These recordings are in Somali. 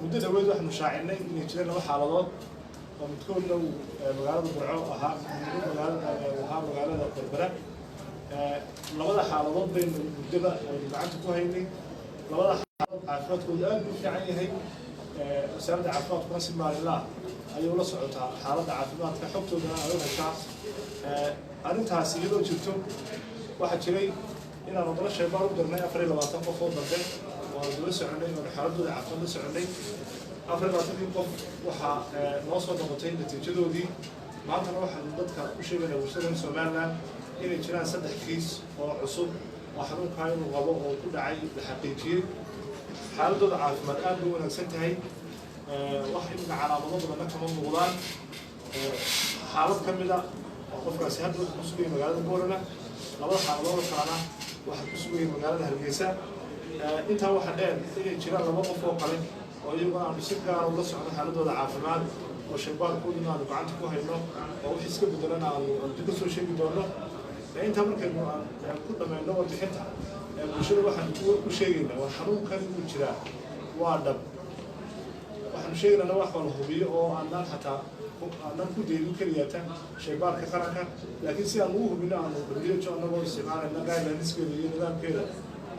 Muddo dhaweyd waxaanu shaacinay inay jireen laba xaaladood oo midkoodna uu magaalada Burco ahaa, magaalada ahaa magaalada Berbera. Labada xaaladood baynu muddada aynu gacanta ku haynay. Labada xaaladood caafimaadkoodu aad buu fiican yahay. Wasaaradda caafimaadkuna si maalinla ah ayay ula socotaa xaaladda caafimaadka, xogtoodana ay u heshaa. Arrintaasi iyadoo jirto, waxaa jiray inaan haddana shaybaar u dirnay 24 qof oo dambe oo aanu daba soconay, oonu xaaladooda caafimaad la soconay. 24-kii qof waxaa noo soo noqotay natiijadoodii. Maantana waxaanu dadka u sheegaynaa, bulshada Somaliland, inay jiraan 3 kiis oo cusub oo xanuunkaa inuu qabo oo ku dhacay la xaqiijiyey. Xaaladooda caafimaad aad bay u wanaagsan tahay, wax iminka calaamado badanna kama muuqdaan. Xaalad ka mid a oo qofkaasi hadda wuxuu ku sugayay magaalada Boorama, labada xaaladooda kalena waxay ku sugayeen magaalada Hargeysa. Intaa waxaa dheer inay jiraan laba qof oo kale oo iyaguna aanu si gaara ula socno xaaladooda caafimaad, oo shaybaarkooduna aanu gacanta ku hayno, oo wix iska bedelana aanu dib ka soo sheegi doono. Intaa markaynu aan ku dhamayno warbixinta, bulshada waxaanu u sheegaynaa waa xanuunkan wuu jiraa, waa dhab. Waxaanu sheegaynaa wax la hubiyo oo aanaan xataa aanan ku daynin keliyata shaybaarka qaranka, laakiin si aan ugu hubino aanu WHO annagoo isticmaalayna guidelineskeeda iyo nidaamkeeda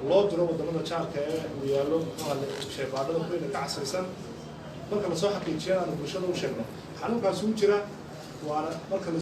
loo diro wadamada jaarka ee uu yaallo muxuu shaybaarada kuweyna ka casrisan. Marka lasoo xaqiijiyana aanu bulshada u sheegno xanuunkaasi wuu jiraa, waana marka